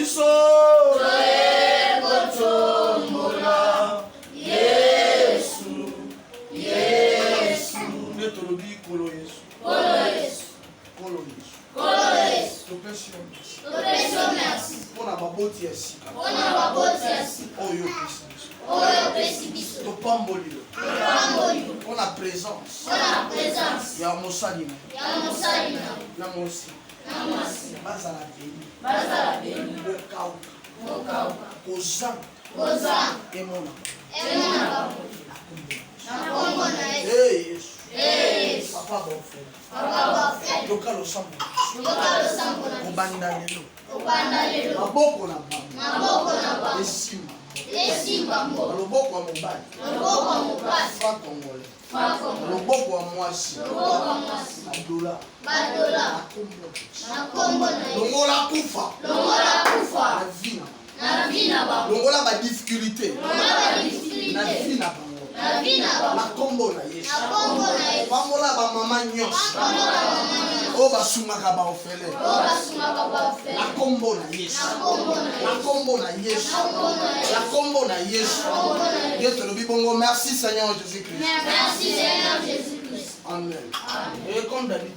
Biso toye kotombola Yesu, Yesu. Nde tolobi Nkolo Yesu, Nkolo Yesu, Nkolo Yesu, Nkolo Yesu, topesi yo merci topesi yo merci mpo na baboti ya sika mpo na baboti ya sika oyo opesi biso. Oyo opesi biso. Topamboli yo Topamboli yo mpo na présence mpo na présence ya mosali na yo ya mosali na yo na mwasi na mwasi. Bazala béni. Bazala béni. Bokauka. Bokauka. Kozanga kozanga emona emona bango na kombo na kombo na Yesu. Hey, Yesu. Hey, Yesu. Papa baorphelin, Papa baorphelin, yoka losambo na biso. Yoka losambo na biso. Kobanda lelo, Kobanda lelo, maboko na bango maboko na bango esimba esimba na ngo loboko ya mobali, loboko ya mobali, franc congolais, franc congolais, loboko ya mwasi, loboko ya mwasi, badola, badola, na kombo na Yesu. Na kombo na Yesu. Longola kufa Longola kufa na vie na bango. Na vie na bango. Longola badifficulté Longola na badifficulté vie na bango na vie na na bango kombo na Yesu. Na kombo na Yesu. Pambola bamama nyonso Pambola mama nyonso oyo basungaka baorphelin oyo basungaka na baorphelin kombo na Yesu. Na kombo na Na Yesu. kombo na Yesu. Na kombo na Yesu. Na kombo na Yesu. Kombo na Yesu. Ye tolobi bongo. Merci Seigneur Jésus Christ. Merci Seigneur Jésus Christ. Amen. Et comme d'habitude